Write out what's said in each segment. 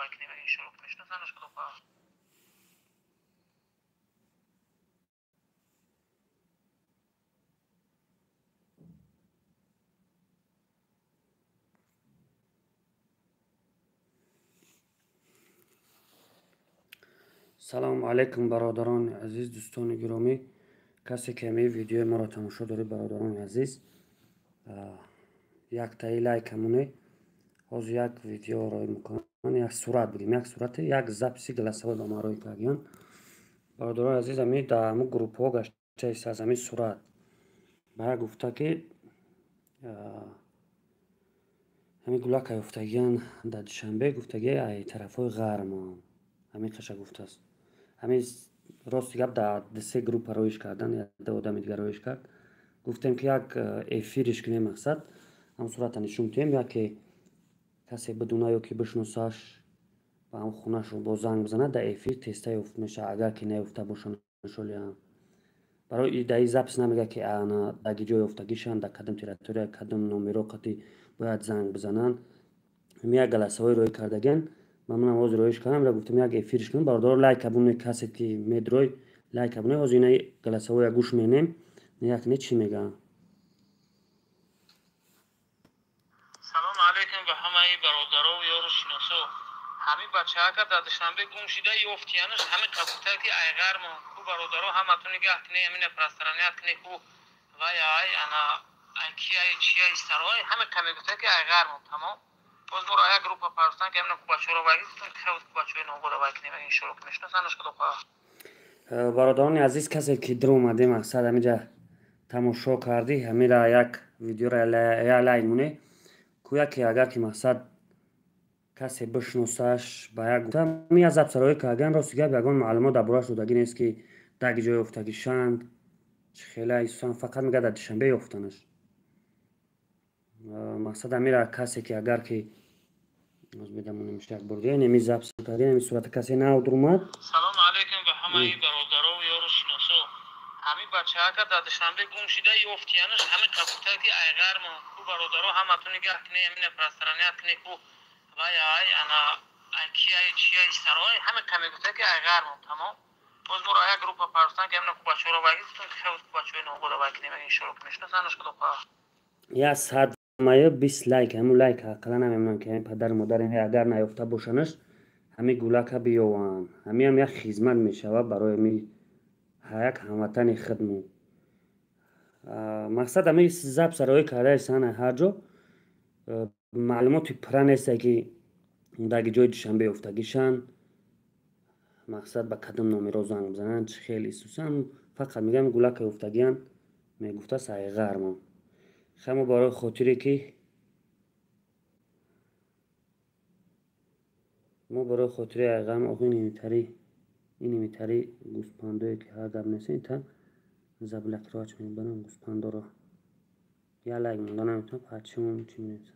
вай кунем, иншоалло ки мешиносанаш, худо хоҳад. Салому алайкум, бародарони азиз, дӯстони гиромӣ, касе ки ҳамаи видеои моро тамошо доред, бародарони азиз, яктаи лайк ҳамоне. Ҳозир як видео роӣ мекунам, як сурат бигем, як сурате, як записи голосовой ба ман роӣ кардагиан. Бародарони азиз, ҳами дар ҳамун группҳо гаштаист аз ҳамин сурат. Ба як гуфта ки ҳамин гулака ёфтагиан дар Душанбе, гуфтаги ай тарафҳои ғармон. Ҳамин қаша гуфтааст. Ҳамин рости гап дар ду-се группа роиш кардан, як одами дигар роиш кард. Гуфтем ки як эфириш кунем, мақсад ҳам сурата нишон диҳем, яке касе бидуна ё ки бишносаш, ба ҳам хонашо бо занг бизанад, дар эфир теста ёфт мешавад, агар ки наёфта бошанд шолиам. Барои дар ин запис намега ки ана дар ки ҷо ёфтагишанд, дар кадом территория, кадом номеро қати бояд занг бизананд. Ҳамин як голосовой роӣ кардагиан, ман ҳозир роиш кардам, ра гуфтам як эфириш кунем. Бародаро, лайк абуне, касе ки медрой лайк абуне. Ҳозир ина голосовоя гӯш менем, як не чӣ мегӯянд. Салому алайкум ба ҳамаи бародаро, ёру шиносо. Ҳамин бачаака дар Душанбе гум шида, ёфтиянаш ҳамин қабута ки ай ғармон ку, бародаро, ҳаматон нигаҳ кунед, ҳамина пространият кунед ку вай ай ана ай ки ай чи ай сарой ҳамин қа мегуфта ки ай ғармон, тамом. Боз моро як группа паростан ки ҳамина ку бачаҳоро вай гуфтем, ки хеле ку бачаҳои ногода вай кунем, иншоалло ки мешиносанаш, худо хоҳад. Бародарони азиз, касе ки дур омаде, мақсад ҳаминҷа тамошо кардӣ, ҳамира як видеоро як лайк моне. Ку яке агар ки мақсад касе бишносаш, ба як гуфта ми аз запсароӣ кардан, рости гап ягон маълумот дар борааш додагӣ нест ки дар ки ҷо ёфтагишанд, чӣ хела исусан, фақат мега дар Душанбе ёфтанаш. Мақсад ҳамира касе ки агар ки боз медамонем як бор дига, инами запис кардем, ҳамин сурата касе нав дурумад. Салому алайкум ба ҳамаи бародаро, ёру шиносо. Ҳамин бачаака дар Душанбе гум шида, ёфтиянаш ҳамин қабута ки ай ғармон ку, бародаро, ҳаматон нигаҳ кунед, ҳамина пространият кунед ку вай ай ана ай ки ай чи ай сарой ҳамин қа мегуфта ки ай ғармон, тамом. Боз моро як группа паростан ки ҳамина ку бачаҳоро вай гуфтем, ки хеле ку бачаҳои ногода вай кунем, иншоалло ки мешиносанаш, худо хоҳад. Я сад мая бист лайк, ҳамун лайк ақалла намемонам ки ҳамин падару модар агар наёфта бошанаш, ҳамин гулака биёванд. Ҳамиам як хизмат мешавад барои ҳами як ҳамватани хидму. Мақсад ҳамин запсароӣ кардаи сана ҳар ҷо маълумоти пурра несте ки дар ки ҷои Душанбе ёфтагишанд, мақсад ба кадом номеро занг бизананд, чӣ хел исусан, фақат мегӯям гулака ёфтагиян, мегуфта саи ғармон. Хамо барои хотире ки мо барои хотири айғам охи инимитари гӯспандое ки ҳар гап нест, инта заблокировать мебарам гӯспандоро. Я лайк монда наметавонам, пачимон чӣ менависам.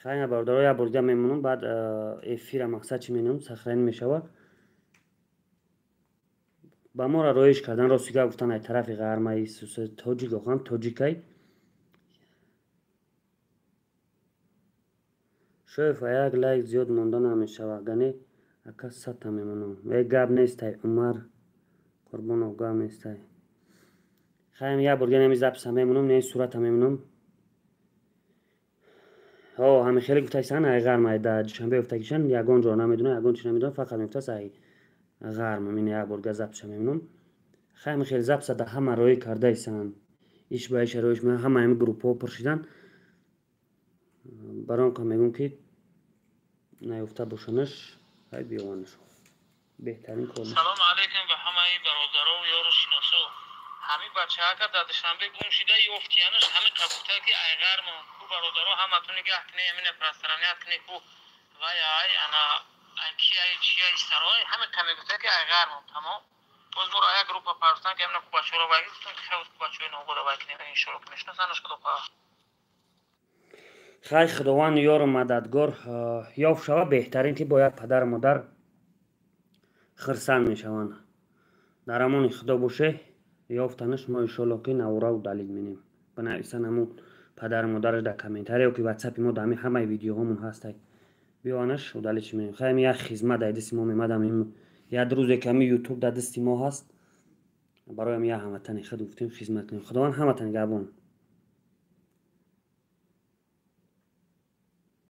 Хайна бародаро, як бор дига мемонам, баъд эфира мақсад чӣ менамам, сохранӣ мешавад. Ба моро роиш кардан, рости гап гуфтан, ай тарафи ғармаи тоҷик, охам тоҷикай. Шоев, як лайк зиёд монда намешавад, гане ака садта мемонам. Э, гап нестай, Умар Қурбонов, гап нестай. Хайм, як бор дига нами записа мемонам, не сурата мемонам. Ҳо, ҳамин хеле гуфтаисан, ай ғарм, ай дар Душанбе ёфтагишан, ягон ҷо намедонам, ягон чи намедонам, фақат мегуфтааст ай ғарм. Ин як бор дига записа мемонам. Хайм, хеле записа дар ҳама роӣ кардаисанд, иш ба иша роиш, ҳама ҳами группҳо пур шидан. Барои он ка мегӯм ки наёфта бошанаш, ай биёванаш, беҳтарин кор. Салому алайкум ба ҳамаи бародаро, ёру шиносо. Ҳамин бачаака дар Душанбе гум шида, ёфтиянаш ҳамин қабута ки ай ғармон ку, бародаро, ҳаматон нигаҳ кунед, ҳамина пространият кунед ку вай ай ана ай ки ай чи ай сарой ҳамин қа мегуфта ки ай ғармон, тамом. Боз моро як группа паростан ки ҳамина ку бачаҳоро вай гуфтем, ки хеле ку бачаҳои ногода вай кунем, иншоалло ки мешиносанаш, худо хоҳад. Хай, худованд ёру мададгор, ёфт шава беҳтарин, ки бояд падару модар хирсанд мешаванд. Дар амони худо боше, ёфтанаш мо иншоалло ки наворау далил менем. Бинависан ҳамун падару модараш дар комментария ё ки ватсапи мо дар ҳамин ҳамаи видеоҳомон ҳастай. Биёанаш удалить мекунем. Хай, як хизмат дар дасти мо мемадам, як рӯзе ки ҳами Ютуб дар дасти мо ҳаст, барои ҳами як ҳамватани худ гуфтем, хизмат кунем. Худованд ҳаматан габон.